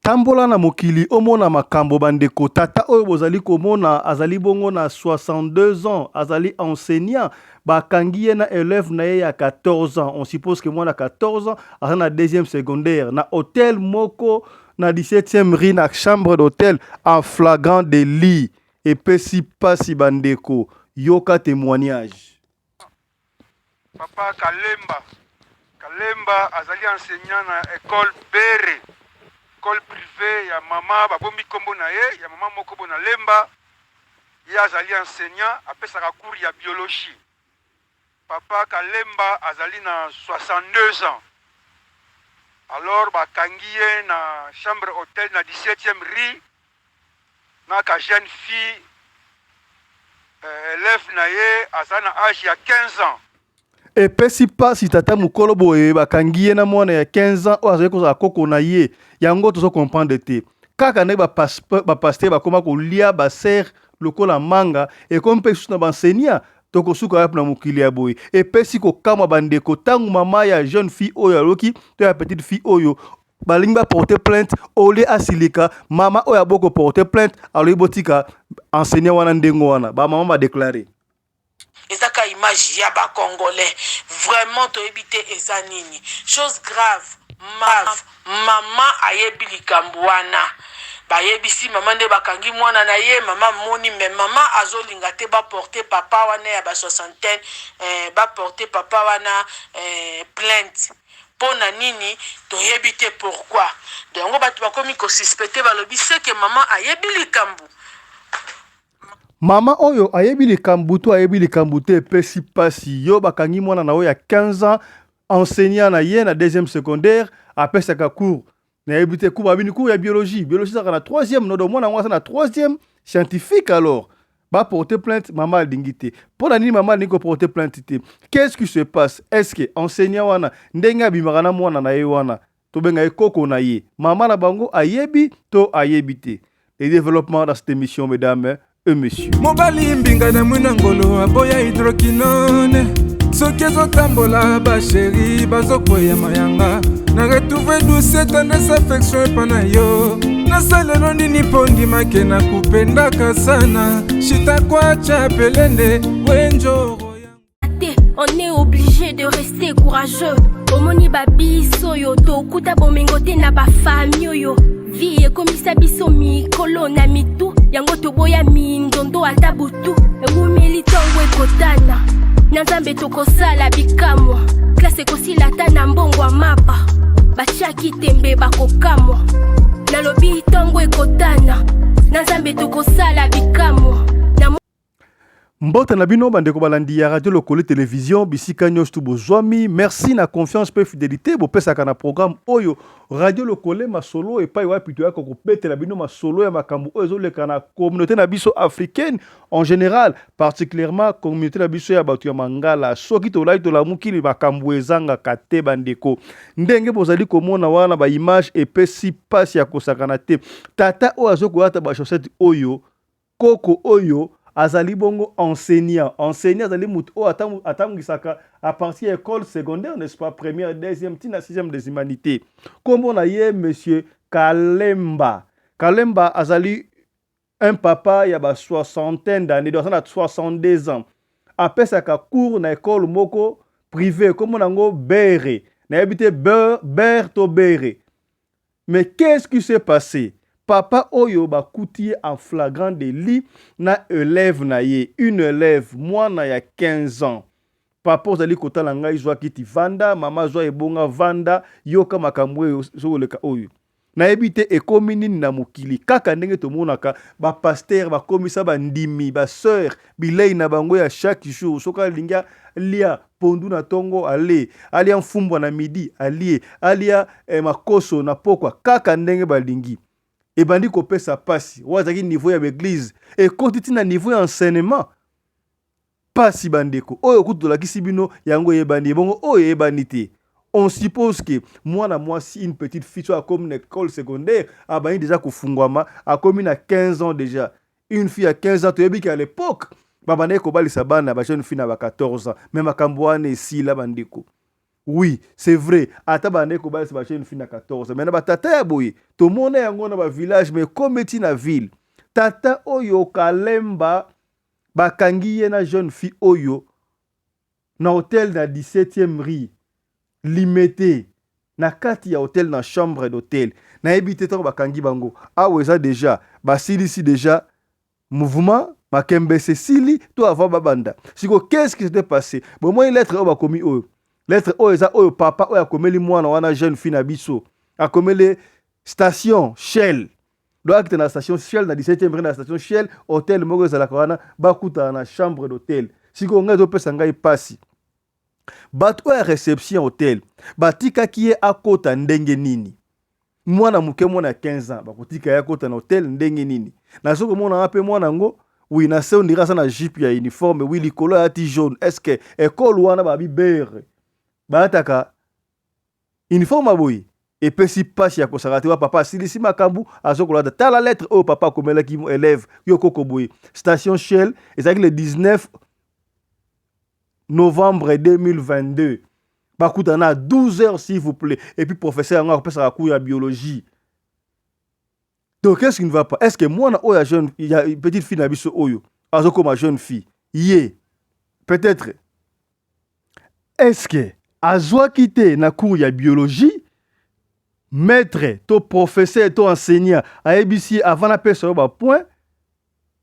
Tambola na mokili omona makambo bandeko. Tata oyo bozali komona azali bongo na 62 ans, azali enseignant. Bakangi ye na elève na ye ya 14 ans. On suppose que mwana 14 ans aza na deuxième secondaire na hôtel moko na 17e rue na chambre d'hôtel en flagrant délit. Epesi pasi bandeko, yoka témoignage. Papa Kalemba, Kalemba azali enseignant na ecole Bere, ecole privee ya mama, babombi kombo na ye, ya mama moko bo na Lemba. Ye azali enseignant, apesaka cours ya biologie. Papa Kalemba azali na 62 ans. Alors bakangi ye na chambre hotel na 17e rue na ka jeune fille elève na ye aza na age ya 15 ans. Epesi pasi tata mukolo boye bakangi ye na mwana ya 15 ans oyo azali kozala koko na ye, yango tozo comprendre te kaka ndenge ba pasteur bakoma kolia ba sœur lokola manga, ekomi mpe lisusu na ba enseignant. Tokosuka wapi na mokili ya boye? Epesi kokamwa bandeko, ntango mama ya jeune fille oyo aloki to ya petite fille oyo balingi ba porter plainte, au lieu asilika mama oyo aboko porter plainte, alobi botika enseignant wana ndenge wana ba mama ba déclarer. Eza ka image ya ba congolais vraiment toyebi te eza nini chose grave mama ayebi likambo wana bayebisi mama nde bakangi mwana na ye mama moni me mama azolinga te baporte papa wana ya ba soixantaine baporte papa wana plainte mpo na nini toyebi te pourquoi. Donc yango bato bakomi kosuspecte, balobi seke mama ayebi likambo. Mama oyo ayebi likambo to ayebi likambo te, epesi pasi. Yo bakangi mwana na yo ya 15 ans, enseignant na ye na deuxième secondaire, apesaka cours, nayebi te cours babini, cours ya biologie. Biologie ezalaka na troisième nodo, mwana yango aza na troisième scientifique. Alors baporte plainte, mama alingi te. Mpo na nini mama alingi koporte plainte te? Qu'est-ce qui se passe? Est-ce que enseignant wana ndenge abimaka na mwana na ye wana, tobenga ye koko na ye, mama na bango ayebi to ayebi te? Les développements dans cette émission, mesdames et messieurs. Mobali mbinga na mwina ngolo aboya hydroquinone, soki ezotambola basheri bazokweya mayanga na retrouve douce tendresse affection epa na yo. Nasalelo nini mpo ndimake na kupendaka sana shitakwacha pelende wenjoro. On est obligé de rester courageux. Omoni babiso oyo tokuta bomengo te na bafami oyo vie ekomisa biso mikolo na mitu, yango toboya mindondo ata butu ewumeli. Ntongo ekotana na Nzambe tokosala bikamwa, klase ekosila ata na mbongo ya mapa batiaki tembe bakokamwa. Nalobi ntongo ekotana na Nzambe tokosala bikamwa na Mbote na bino bandeko balandi ya Radio Lokole Télévision bisika nyonso tu bozwami. Merci na confiance pe fidélité bopesaka na programme oyo Radio Lokole Masolo, epai wapi toyaka kobetela bino masolo ya makambo oyo ezoleka na communauté na biso africaine en général, particulièrement communauté na biso ya bato ya Mangala. Soki tolali tolamuki, makambo ezangaka te bandeko. Ndenge bozali komona wana ba image epesi pasi ya kosakana te. Tata oyo azokolata ba chaussette oyo, koko oyo azali bongo enseignant. Enseignant azali motu oyo atangisaka à partir ya école secondaire, n'est-ce pas, première, deuxième tina sixième des humanités. Kombo na ye monsieur Kalemba. Kalemba azali un papa ya ba soixantaine d'années, donc aza na 62 ans. Apesaka cours na école moko privé, kombo nango Bere, nayebi te Ber to Bere. Mais qu'est-ce qui s'est passé? Papa oyo bakuti ye en flagrant délit na élève na ye, une élève mwana ya 15 ans. Papa ozali kotala ngai, zwa kiti vanda, mama zwa ebonga vanda, yoka makambo oyo ezokoleka oyo. Nayebi te ekomi nini na mokili, kaka ndenge tomonaka bapasteur bakomisa bandimi basœur bilei na bango ya chaque jour. Soki alingi alia pondu na ntongo, ale alia mfumbwa na midi, alie alia makoso na pokwa, kaka ndenge balingi. Ebandi kopesa pasi. Oyo azalaki niveau ya baeglise, ekoti ntina niveau ya enseignement. Pasi bandeko, oyo kutu tolakisi bino yango eyebani, ebongo oyo eyebani te. On suppose que mwana mwasi, une petite fille, so akomi na école secondaire, abandi déjà kofungwama, akomi na 15 ans déjà. Une fille à 15 ans, toyebi ke à l'époque babandaki kobalisa bana ba jeune fille na ba 14 ans, mais makambo wana esila bandeko. Oui, c'est vrai, ata bandeki kobalisa ba jeune fille na 14, mais na batata ya boye tomona yango na bavillage, mais ekomi ti na ville. Tata oyo Kalemba, bakangi ye na jeune fille oyo na hotel na 17e rue Limete, na kati ya hotel, na chambre d'hôtel. Nayebi te ntango bakangi bango awa, eza déjà basilisi déjà mouvement makembese esili to avant babanda. Siko, qu'est-ce qui s'était passé? Bomoni lettre oyo bakomi oyo, lettre oyo eza oyo papa oyo akomeli mwana wana, jeune fille na biso. Akomeli station Shell, donc akita na station Shell na 17e rue, na station Shell, hotel moko ezalaka wana, bakutana na chambre d'hôtel. Sikoyo ngai ezopesa ngai mpasi, bato oyo ya réception hotel batikaki ye akota ndenge nini? Mwana moke, mwana ya 15 ans, bakotika ye akota na hotel ndenge nini? Nazo komona mpe mwana yango, oui, na se on dirait aza na jupe ya uniforme, oui, likolo ayati jaune. Est ce que ekole wana babibere bayataka uniforme boye? Epesi mpasi ya kosaka te. Wa papa asilisi makambo, azokolata. Tala lettre oyo papa akomelaki élève yo koko boye. Station Shell, ezalaki le 19 novembre 2022, bakutana na 12 heures, s'il vous plaît. Et puis professeur yango akopesaka cours ya biologie. Donc qu'est-ce qui ne va pas? Est ce que mwana oyo ya jeune, ya petite fille na biso oyo azokoma jeune fille, ye peut-être, est ce que azwaki te na cours ya biologie, maître to professeur to enseignant ayebisi ye avant napesa yo bapoint,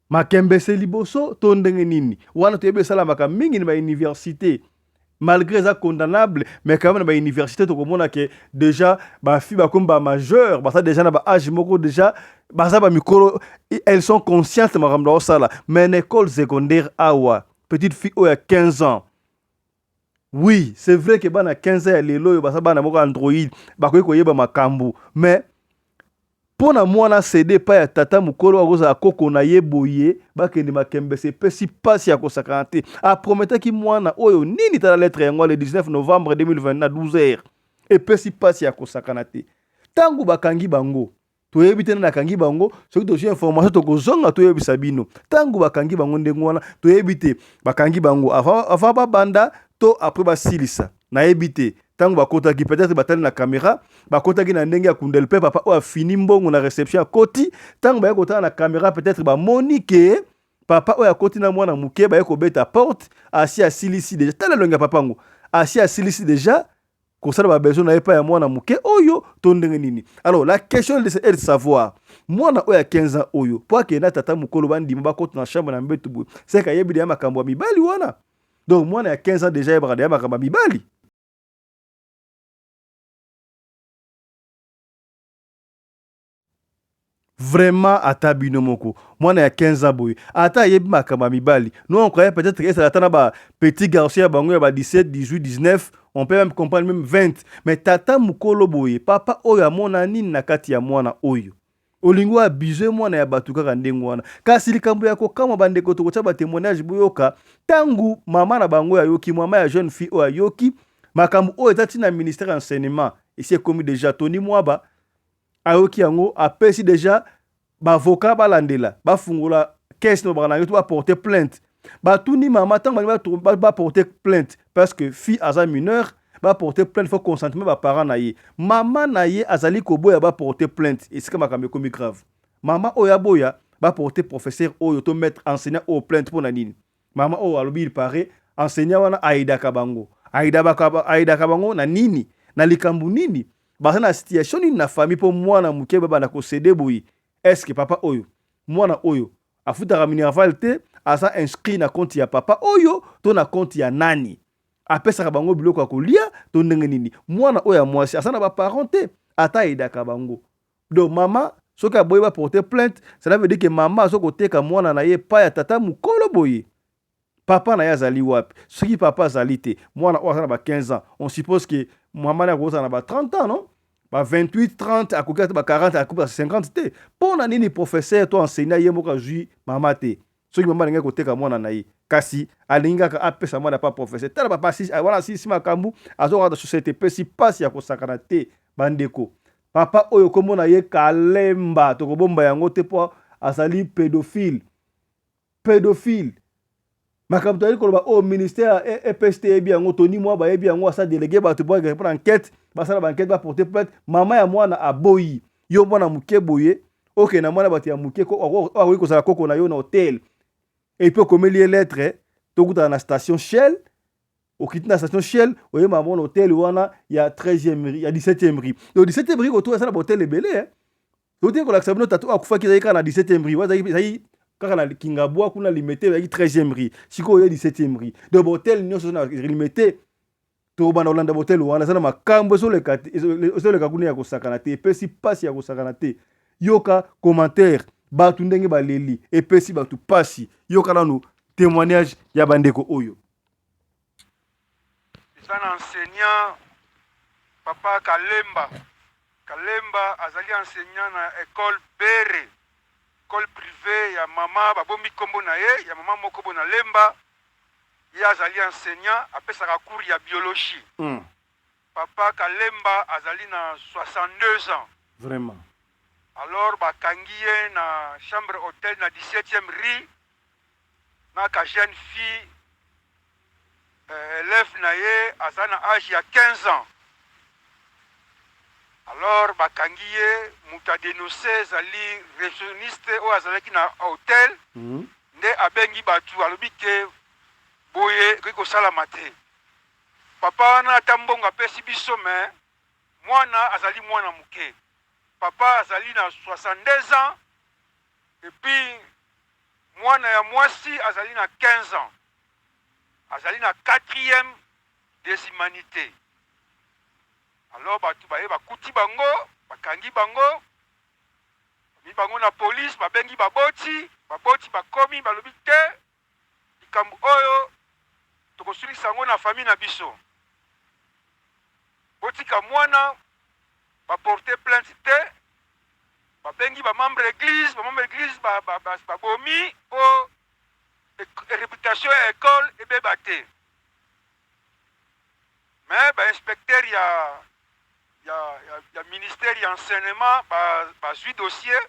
makembese liboso, to ndenge nini wana? Toyebi esalamaka mingi na bauniversité, malgré eza condamnable, mais quand même na bauniversité tokomona ke déjà bafille bakomi bamajeur, baza déjà na baage moko, déjà baza bamikolo, elles sont conscientes makambo na osala. Mais na école secondaire awa, petite fille oyo ya 15 ans, oui, c'est vrai ke bana 15 ans ya lelo oyo baza bana moko android, bakoki koyeba makambo, mais mpo na mwana céder epai ya tata mokolo akozala koko na ye boye, bakende makembese, epesi mpasi ya kosakana te. Aprometaki mwana oyo nini? Tala lettre yango, le 19 novembre 2020 na 12 heures. Epesi mpasi ya kosakana te. Ntango bakangi bango, toyebi te nani akangi bango. Soki tozwi information, tokozonga toyebisa bino. Ntango bakangi bango ndenge wana, toyebi te bakangi bango avant babanda to après basilisa, nayebi te. Ntango bakotaki, peut-être batali na caméra, bakotaki na ndenge ya kundele mpe papa oyo afini mbongo na réception akoti. Ntango baye kotala na caméra, peut-être bamoni ke papa oyo akoti na mwana moke, baye kobeta porte, asi asilisi déjà. Tala elongi ya papa yango, asi asilisi déjà kosala babesoin na ye epai ya mwana moke oyo, to ndenge nini? Alors la question est de savoir, mwana oyo ya 15 ans oyo, mpo akende na tata mokolo, bandima bakota na chambre na mbeto boye, seke ayebi deya makambo ya mibali wana. Donc mwana ya 15 ans déjà ayebaka deya makambo ya mibali. Vraiment, ata bino moko, mwana ya 15 ans boye, ata ayebi makambo ya mibali, nous on croyait peut-être ezala ata na ba petit garçon ya bango ya ba 17, 18, 19, on peut même comprendre même 20, mais tata mokolo boye, papa oyo amona nini na kati ya mwana oyo? Olingi oabuser mwana ya bato kaka ndenge wana? Kasi likambo ya kokamwa, bandeko, tokotia batémoignage boyoka. Ntango mama na bango ayoki, mama ya jeune fille oyo ayoki makambo oyo, eza ntina ministère ya enseignement esi ekomi déjà. Tony Mwaba ayoki yango, apesi déjà baavocat balandela, bafungola caisse na baka na yango to baporter plainte. Batuni mama, ntango balingi baporter plainte, parce que fille aza mineur, baporter plainte, faut consentement baparent na ye. Mama na ye azali koboya baporter plainte. Esika makambo ekomi grave, mama oyo aboya baporter professeur oyo to maître enseignant oyo plainte. Mpo na nini? Mama oyo alobi, il paraît enseignant wana aaidaka bango. Aaidaka bango na nini? Na likambo nini? Baza na situation nini na famille mpo mwana moke babanda kocéder boye? Est-ce papa oyo, mwana oyo afutaka minerval te? Aza inscrit na compte ya papa oyo to na compte ya nani? Apesaka bango biloko ya kolia to ndenge nini? Mwana oyo ya mwasi aza na baparent te, ata aaidaka bango. Donc mama soki aboyi baporter plainte, cela veut dire que mama aza koteka mwana na ye epai ya tata mokolo boye. Papa na ye azali wapi? Soki papa azali te, mwana oyo aza na ba 15 ans, on suppose que mama na akozala na ba 30 ans, non? Ba 28, 30, akoki ata ba 40, akoki ba 50 te. Mpo na nini professeur to enseignant ye moko azwi mama te? Soki mama alingi koteka mwana na ye, kasi alingi kaka apesa mwana pa professeur. Tala papa wana asilisi makambo, azokata société. Epesi mpasi ya kosakana te, bandeko. Papa oyo, kombo na ye Kalemba, tokobomba yango te mpo azali pédophile, pédophile. Makambo tozali koloba oyo, ministère ya EPST eyebi yango, Tony Mwaba ayebi yango, asa délégué bato po mpona enquête, basala baenquête, baporte plainte. Mama ya mwana aboyi. Yo mwana moke boye, okende na mwana bato ya moke oyo akoki kozala koko na yo na hotel, et puis okomeli ye lettre: "Tokutana na station Shell." Okiti na station Shell, oyeba mona hotel wana ya 13e, ya 17e rue. Donc 17e rue koto eza na bahotel ebele. Tokoki kolakisa bino tata oyo akufaki, ezalaki kaka na 17e rue, ezalaki kaka na Kingabwa kuna Limete, ezalaki 13e rue. Sikoyo oye 17e rue, donc bahotel nyonso na Limete, tokobanda kolanda bahotel wana. Eza na makambo ezoleka kuna ya kosakana te, epesi mpasi ya kosakana te. Yoka commentaire, bato ndenge baleli, epesi bato mpasi. Yoka nanu témoignage ya bandeko oyo. Eza na enseignant, papa Kalemba. Kalemba azali enseignant na école Bere, école privée ya mama babombi nkombo na ye, ya mama moko bo na Lemba. Ye azali enseignant, apesaka cours ya biologie. Papa Kalemba azali na 62 ans. Alors bakangi ye na chambre hôtel na 17e rue na ka jeune fille, élève na ye, aza na age ya 15 ans. Alors bakangi ye, moto adénonce ezali réceptionniste oyo azalaki na hotel. Nde abengi bato, alobi ke boye ekoki kosalama te. Papa wana, ata mbongo apesi biso, me mwana azali mwana moke. Papa azali na 62 ans et puis mwana ya mwasi azali na 15 ans, azali na 4e des humanités. Alors bato baye, bakuti bango, bakangi bango, bami bango na police, babengi baboti. Baboti bakomi, balobi te, likambo oyo tokosilisa yango na famille na biso, botika mwana, baporte plainte te. Babengi bamembre église, bamembre église babomi mpo réputation ya école ebeba te. Mais bainspecteur ya ministère ya enseignement bazwi dossier,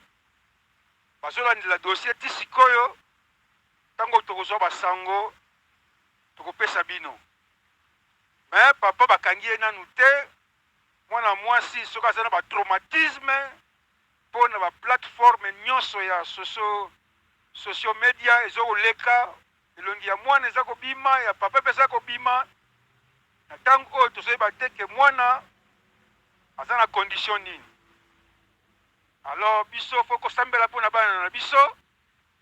bazolandela dossier ti sikoyo. Ntango tokozwa basango, tokopesa bino. Mais papa, bakangi ye nanu te. Mwana mwasi soki aza na batraumatisme mpo na baplateforme nyonso ya socio media ezokoleka, elongi ya mwana eza kobima, ya papa mpe eza kobima. Na ntango oyo tozoyeba te ke mwana aza na condition nini. Alors biso faut kosambela mpo na bana na biso.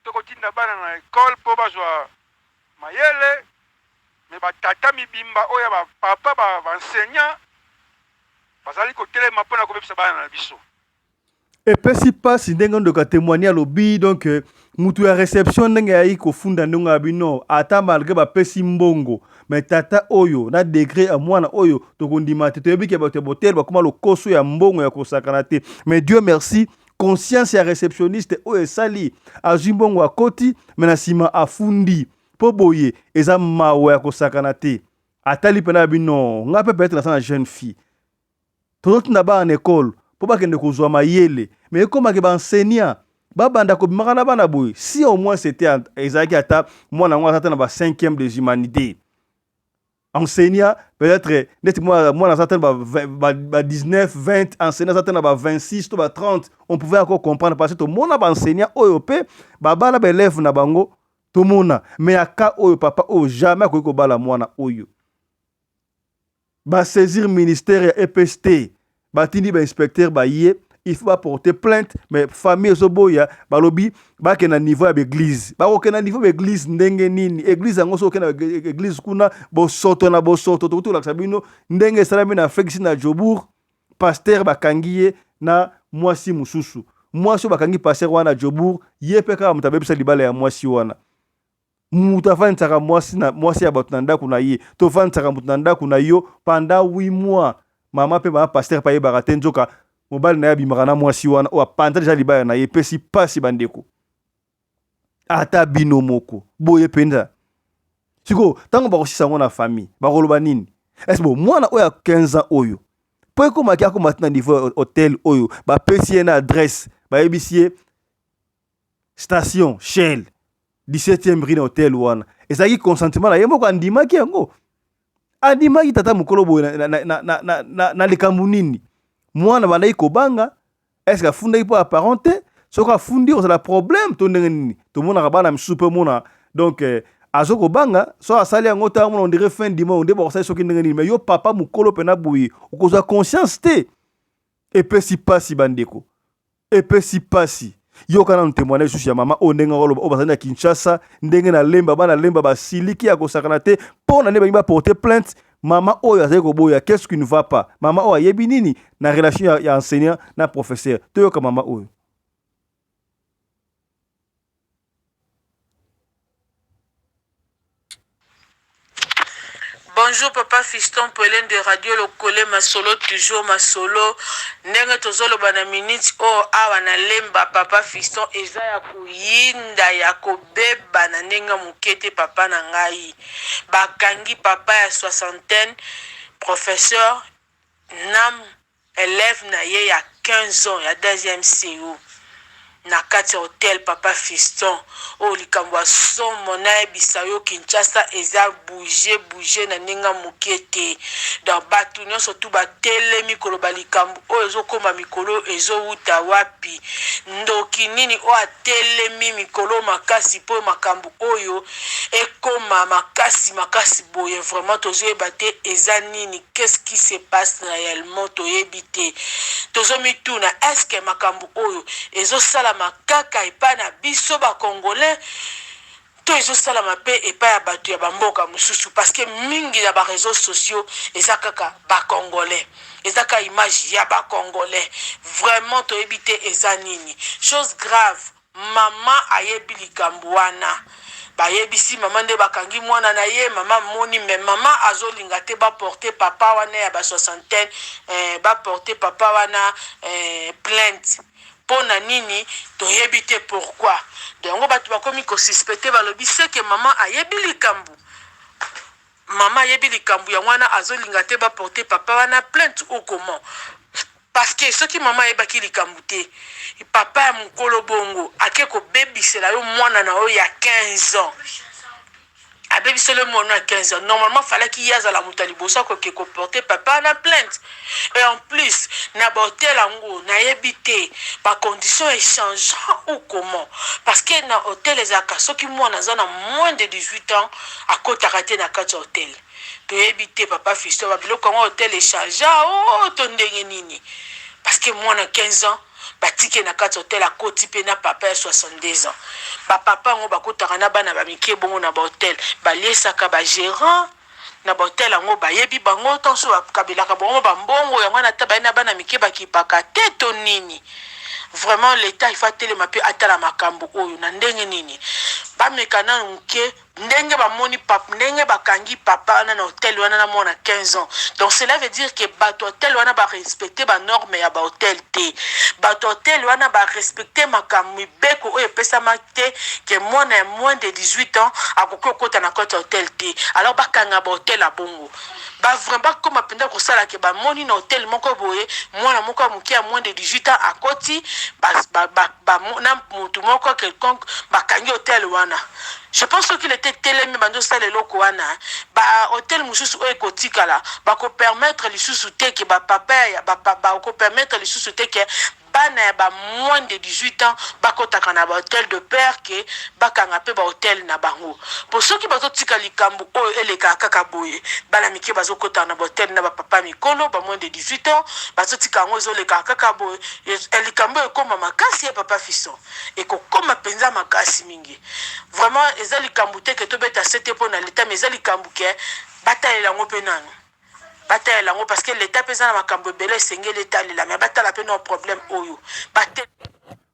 Tokotinda bana na ekole mpo bazwa mayele, me batata mibimba oyo ya bapapa, baenseignant, bazali kotelema mpona kobebisa bana na biso. Epesi mpasi ndenge ndeko atémoigne, alobi donc mutu ya réception ndenge ayaki kofunda, ndenge ya bino, ata malgré bapesi mbongo, mais tata oyo na degré ya mwana oyo tokondima te. Toyebi ke bato ya hotel bakóma lokoso ya mbongo ya kosakana te. Mais Dieu merci, conscience ya réceptionniste oyo esali, azwi mbongo, akoti, me na nsima afundi, mpo boye eza mawa ya kosakana te. Atali mpena ya bino, nga mpe peut-être naza na jeune fille, tozotinda bana na ekole mpo bakende kozwa mayele, mais ekomaki baenseignant babanda kobimaka na bana boye. Si au moins c'était ezalaki ata mwana yango aza te na ba 5e des humanités, enseignant peut-être neti mwana aza te na ba 19, 20, enseignant aza te na ba 26 to ba 30, on pouvait encore comprendre, parce que tomona baenseignant oyo mpe babala baélève na bango, tomona. Mais aka oyo, papa oyo jamais akoki kobala mwana oyo. Basaisir ministère ya EPST, batindi bainspecteur, baye, il faut baporter plainte, mais famille ezoboya. Balobi bakende na niveau ya baeglise. Bakokende na niveau ya baeglise ndenge nini? Église yango, soki okende na église kuna, bosoto na bosoto. Tokuti kolakisa bino ndenge esalami na Afrique na Jobourg, pasteur bakangi ye na mwasi mosusu. Mwasi oyo bakangi pasteur wana na Jobourg, ye mpe kaka moto abebisa libala ya mwasi wana. Moto afandisaka mwasi na mwasi ya bato na ndako na ye, tofandisaka moto na ndako na yo pendant 8 mois. Mama mpe mama pasteur mpe ayebaka te, nzoka mobali na ye abimaka na mwasi wana oyo apanza deja libala na ye. Epesi mpasi, bandeko, ata bino moko boye mpenza. Sikoyo ntango bakosisa yango na famille, bakoloba nini? Ese bo mwana oyo ya 15 ans oyo, mpo ekomaki akoma ti na niveau hotel oyo, bapesi ye na adresse, bayebisi ye station Shell, 17e rue, na hotel wana. Ezalaki Ezalaki consentement na ye moko, andimaki yango. Andimaki tata mokolo boye na, na, na, na, na, na, na likambo nini? Mwana bandaki kobanga, est-ce que afundaki mpo ya parent te? Soki afundi kozala problème to ndenge nini? Tomonaka bana misusu mpe omona donc eh, azo kobanga so asali yango ntango mona on dirait fin du monde nde bakosali soki ndenge nini. Mais yo papa mokolo mpena boye okozwa conscience te. Epesi pasi bandeko, epesi pasi. Yoka nanu témoignage lisusu ya mama oyo ndenge akoloba oyo bazali na Kinshasa, ndenge na Lemba, bana Lemba basiliki ya kosakana te mpo na nde balingi baporte plainte. Mama oyo azali koboya, qu'est-ce qui ne va pas? Mama oyo ayebi nini na relation ya enseignant na professeur? Toyoka mama oyo. Bonjour papa Fiston Pelende de Radio Lokole masolo toujours masolo ndenge tozoloba na minute oyo awa na Lemba papa Fiston eza ya koyinda ya kobeba na ndenge moke te papa na ngai bakangi papa ya soixantaine professeur na Elève na ye ya 15 ans ya deuxième CO na kati ya hotel papa Fiston oyo likambo ya somo nayebisa yo Kinshasa eza bouge bouge na ndenge ya moke te donc batu nionso tout batelemi koloba likambo oyo ezokoma mikolo ezowuta wapi ndoki nini oyo atelemi mikolo makasi po makambo oyo ekoma makasi makasi boye vraiment tozoyeba te eza nini qu'est ce qui se passe reellement toyebi te tozo mituna est ce que makambo oyo ezo salama kaka epai na biso ba congolais to ezo salama pe epai ya bato ya ba mboka mosusu parce que mingi na ba reseaux sociaux eza kaka ba congolais eza kaka image ya ba congolais vraiment toyebi te eza nini chose grave. Maman ayebi likambu wana bayebisi maman nde bakangi mwana na ye maman amoni mais maman azolinga te ba porte papa wana ya ba soixantaine eh, ba porte papa wana eh, plainte pona nini toyebi te pourquoi donc yango batu bakomi ko suspecte balobi seke maman ayebi likambu maman ayebi likambu yango wana azolinga te ba porte papa wana plainte ou comment Parce que soki maman ayebaki likambu te, papa ya mukolo bongo ake kobebisela yo mwana na yo ya 15 ans. Abebiseli yo mwana ya 15 ans. Normalement fallaki ye azala moto ya liboso akoke ko porter papa na plainte. Et en plus na ba hotel yango nayebi te ba conditions echangea ou comment? Parce que na hotel ezalaka soki mwana aza na moins de 18 ans akotaka te na kati ya hotel. Toyebi te papa fiston ba biloko yango hotel echangea oh to ndenge nini parce que mwana 15 ans batiki ye na kati hotel akoti pe na papa ya 62 ans ba papa yango bakotaka na bana ba mike bongo na ba hotel baliesaka ba gerant na ba hotel yango bayebi bango tanso bakabelaka bango ba mbongo yango wana ata baye na bana mike bakipaka te to nini vraiment l'etat il faut atelema pe atala makambo oyo na ndenge nini bameka nanu moke Ndenge ba moni pap ndenge ba kangi papa wana na hotel wana na mwana 15 ans donc cela veut dire que batu ya hotel wana ba respecter ba normes ya ba hotel te batu ya hotel wana ba respecter makambo mibeko oyo epesamaki te que mwana ya moins de 18 ans akoki kokota na kati ya hotel te alors ba kanga ba hotel ya bongo ba vraiment bakoma mpenza kosala ke bamoni na hotel moko boye mwana moko ya moke ya moins de 18 ans akoti ba, ba, ba, ba, na mutu moko quelconque bakangi hotel wana je pense soki leta etelemi bandi osala eloko wana ba hotel mosusu oyo ekotikala bakopermettre lisusu te ke bapapa bakopermettre lisusu te ke bana ya ba moins de 18 ans bakotaka na ba hotel de peur que bakanga pe ba hotel na bango po soki bazotika likambo oyo elekaka kaka boye bana mike bazokotaka na ba hotel na ba papa mikolo ba moins de 18 ans bazotika yango ezolekaka kaka boye likambo oyo ekoma makasi ya papa Fiston ekokoma penza makasi mingi vraiment eza likambo te ke tobeta sete mpo na leta mais eza likambo ke batalela yango pe nanu Batalela yango parce que l'etat pe eza na makambo ebele esengeli etalela mais batala pe nao problème oyo bate.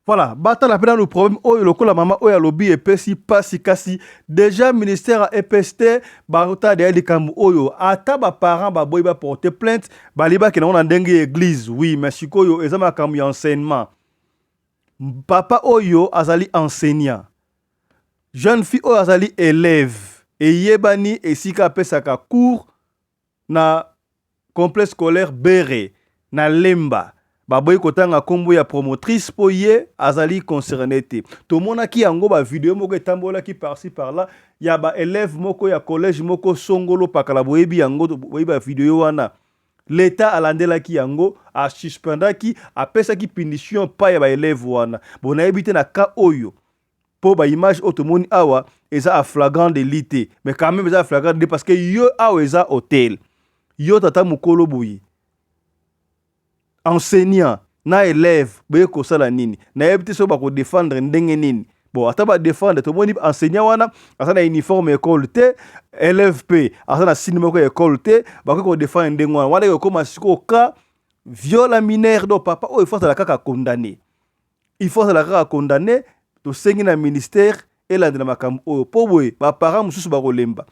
Voilà, batala pe nanu problème oyo lokola mama oyo alobi epesi pasi kasi dejà ministère ya EPST batala dejà likambo oyo ata ba parents baboyi ba porter plainte balingi bakende yango na ndenge ya eglise oui mais sikoyo eza makambo ya enseignement papa oyo azali enseignant Jeune fille oyo azali elève eyebani esika apesaka cours na complexe scolaire Bere na Lemba. Baboyi kotanga kombo ya promotrice mpo ye azali concerne te. Tomonaki yango ba video moko etambolaki par ci par là ya ba elèves moko ya collège moko songolo pakala, boyebi yango, boyebi ba video wana. L'etat alandelaki yango, a suspendaki, apesaki punition pa ya ba elèves wana. Bon, nayebi te na cas oyo mpo ba image oyo tomoni awa eza a flagrant délit te, mais quand même eza a flagrant délit parce que yo awa eza hotel, yo tata mokolo boye enseignant na élève boye kosala nini? Nayebi te soki bakodefendre ndenge nini. Bon, ata badefendre, tomoni enseignant wana aza na uniforme école te, élève mpe aza na signe moko ya école te, bakoki kodefendre ndenge wana? Wana ekokóma sikoyo ka viol à mineur. Donc papa oyo, il faut azala kaka condamné, il faut azala kaka condamné. Tosengi na ministère elandela makambo oyo, mpo boye baparent mosusu bakolemba.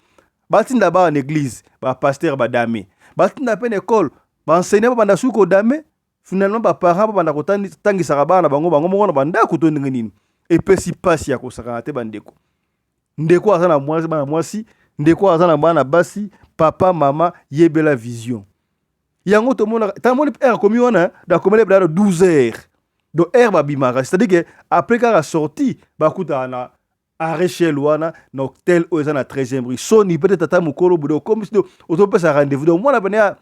Batinda bana na église, bapasteur badame, batinda mpe na école, baenseignant babanda soki kodame. Finalement baparent babanda kotangisaka bana na bango bango moko na bandako to ndenge nini? Epesi mpasi ya kosakana te, bandeko. Ndeko aza na mwasi, bana mwasi, ndeko aza na bana basi, papa, mama, yebela vision yango. Tomonaka, tamoni heure akomi wana, dakomeli ebela 12 heures, donc heure babimaka, c'est-à-dire que après kaka sortie bakutaka na arrêt Shell wana, na hotel oyo eza na 13e rue. Soni peut-être ata mokolo boye okomi, ozopesa rendez-vous. Donc mwana pene ya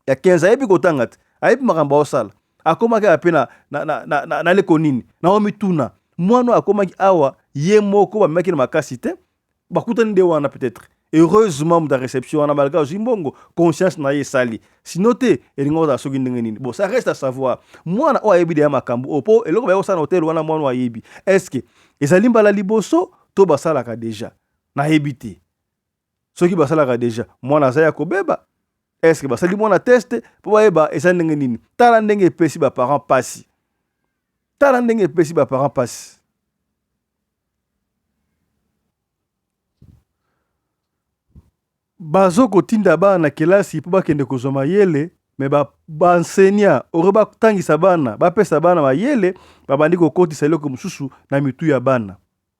15 ayebi kotanga te, ayebi makambo aosala. Akomaki awa mpe na leko nini? Naomituna, mwana oyo akomaki awa ye moko, bamemaki na makasi te, bakutani nde wana. Peut-être heureusement moto ya réception wana, malgré azwi mbongo, conscience na ye esali, sinon te elingi kozala soki ndenge nini. Bon, ça reste à savoir. Mwana oyo ayebi deya makambo oyo, mpo eloko baye kosala na hotel wana, mwana oyo ayebi. Est ce que ezali mbala liboso to basalaka déjà? Nayebi te. Soki basalaka déjà, mwana aza ya kobeba. Est ce que basali mwana test mpo bayeba eza ndenge nini? Tala ndenge epesi baparent pasi, tala ndenge epesi baparent pasi. Bazokotinda bana na kelasi mpo bakende kozwa mayele, mais baenseignant ba oyo batangisa bana, bapesa bana mayele, babandi kokotisa eloko mosusu na mitu ya bana.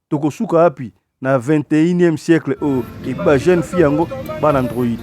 Tokosuka wapi na 21e siècle oyo? Et puis bajeune fille yango bana android.